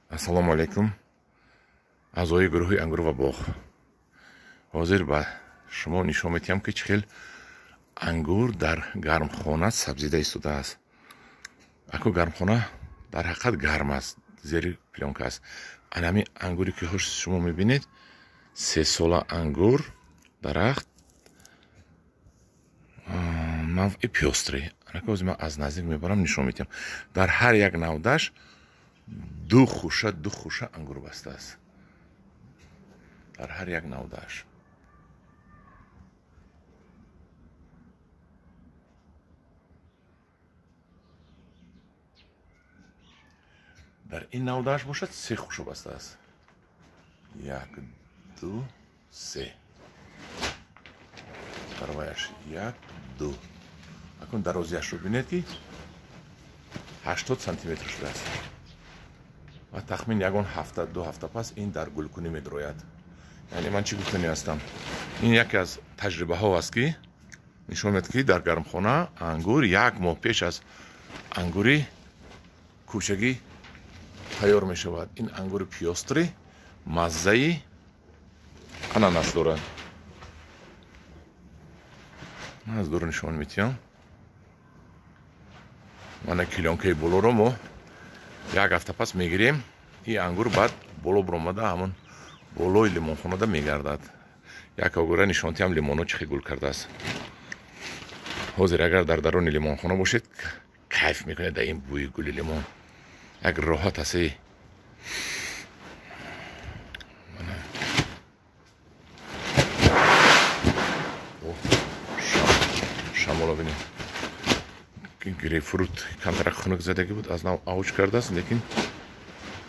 Ассалому алайкум, аъзои гурӯҳи ангур ва боғ. Ҳозир ба шумо нишон медиҳам, ки чӣ хел ангур дар гармхона сабзида истодааст. Аку гармхона дар ҳақиқат гарм аст, зери плёнка аст. Анами ангуре ки ҳош шумо мебинед, 3 сола ангур, дарахт навъи пёстрый. Анака ҳозир ман аз наздик мебарам, нишон медиҳам. Дар ҳар як навдаш ду хуша, ду хуша ангур бастааст дар ҳар як навдааш. Дар ин навдааш бошад, се хуша бастааст: як, ду, се. Барваяш як, ду. Акун дарозияшро бинед, ки 80 сантиметр шудааст ва тахмин ягон ҳафта, 2 ҳафта пас ин дар гулкунӣ медрояд. Яъне ман чӣ гуфтанӣ ҳастам? Ин яке аз таҷрибаҳо аст, ки нишон медиҳад, ки дар гармхона ангур як моҳ пеш аз ангури кӯчагӣ тайёр мешавад. Ин ангури пёстрый маззаи ананас дорад. Ман аз дур нишон медиҳам. Мана клёнкаи болоро мо як ҳафта пас мегирем. Ин ангур баъд боло биромада, ҳамон болои лимонхонада мегардад. Як огура нишон диҳам, лимоно чӣ хел гул кардааст. Ҳозир агар дар даруни лимонхона бошед, кайф мекунед дар ин бӯи гули лимон. Як роҳат аст. Шамоло бинед. Грейпфрут камтарак хунук задагӣ буд, аз нав авҷ кардааст, лекин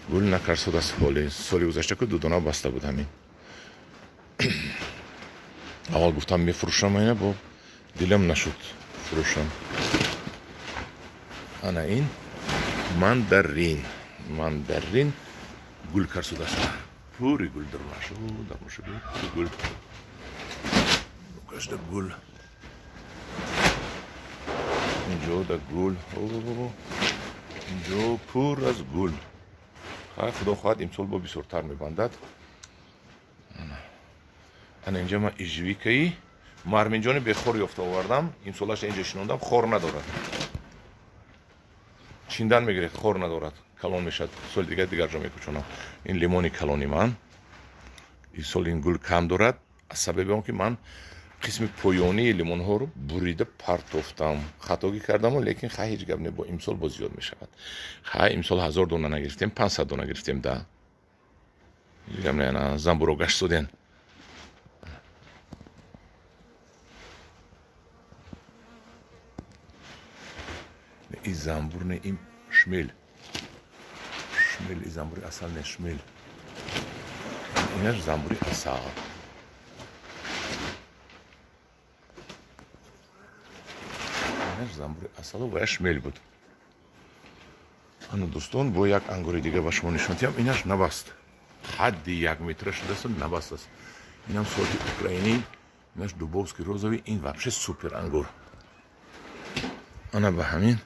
гул накарсудааст. Ҳоли соли гузашта ку дудона баста буд. Ҳамин аввал гуфтам, мефурӯшам ина, бо дилам нашуд фурӯшам. Ана ин мандарин, мандарин гул карсудааст, пури гул дарунашу, дарунашу пури гул кашда гул. Инҷо да гул, инҷо пур аз гул. Худо хоҳад, имсол бо бисёртар мебандад. Ана инҷа ман ежевикаи марминҷони бехор ёфта овардам. Имсолаша инҷа шинондам, хор надорад. Чиндан мегиред, хор надорад, калон мешавад. Соли дигар дигар ҷо мекӯчонам. Ин лимони калони ман. Ин сол ин гул кам дорад аз сабаби он ки ман қисми поёнии лимонҳоро бурида партофтам, хатогӣ кардаму, лекин хай, ҳеҷ гап не, бо имсол боз зиёд мешавад. Хай, имсол 1000 дона нагирифтем, 500 дона гирифтем да. Ҳеҷ гап не. Замбуро гашт суден. И замбур не, ин шмель, шмель. И замбури асал не, шмель. Инаш замбури асал. Инаш замбури асалу ва шмель буд. Ана, дӯстон, бо як ангури дига ба шумо нишон диҳам. Инаш набаст, ҳадди 1 метра шудааст, набаст аст. Инам сорти украинӣ, инаш дубовский розовый. Ин вообще супер ангур. Ана ба ҳамин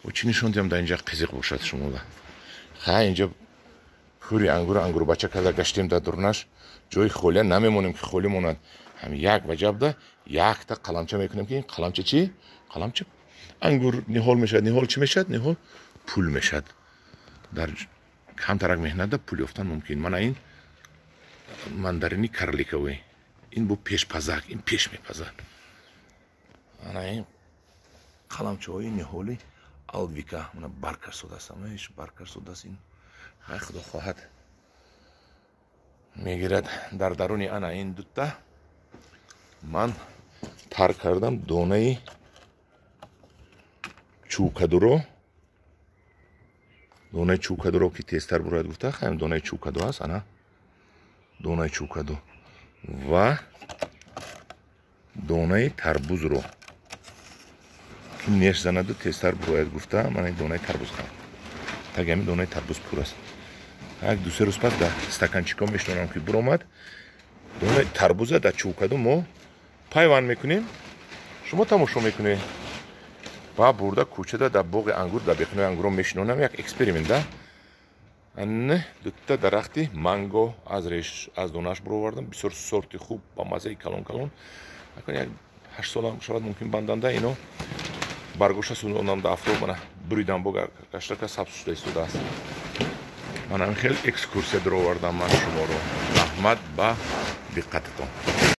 бо чӣ нишон диҳам, дар инҷа қизиқ бошад шумода? Хай, инҷа пури ангур, ангурбача карда гаштем. Дар дурнаш ҷои холия намемонем, ки холӣ монад. Ҳам як ваҷабда якта қаламча мекунем, ки ин қаламча чӣ? Қаламча ангур ниҳол мешавад. Ниҳол чӣ мешавад? Ниҳол пул мешавад. Дар камтарак меҳнатда пул ёфтан мумкин. Мана ин мандарини карликовый. Ин бо пешпазак, ин пеш мепазад. Ана ин қаламчаҳои ниҳоли алвика, мана барг карсудааст, ҳамаиш барг карсудааст ин. Хай, худо хоҳад, мегирад. Дар даруни ана ин дута ман тар кардам донаи чӯкадуро, донаи чӯкадуро, ки тезтар бурояд гуфта. Хайм, донаи чӯкаду аст. Ана донаи чӯкаду ва донаи тарбузро, ки неш занаду тезтар бурояд гуфта. Мана донаи тарбуз хам, таги ҳамин донаи тарбуз пур аст. Як 2-се рӯз пас дар стаканчико мешинонам, ки буромад. Донаи тарбуза дар чӯкаду мо пайванд мекунем, шумо тамошо мекунед. Ба бурда кӯчада, дар боғи ангур, дар бехинои ангурон мешинонам. Як эксперимент да. Дута дарахти манго аз реш, аз донаш буровардам. Бисёр сорти хуб, ба маззаи калон калон. Акун як 8 сола шавад, мумкин банданда ино баргоша сунонам афтоб, мана буридам, бо гаштака сабз шуда истодааст. Ман ҳамин хел экскурсия дуровардам ман шуморо. Раҳмат ба диққататон.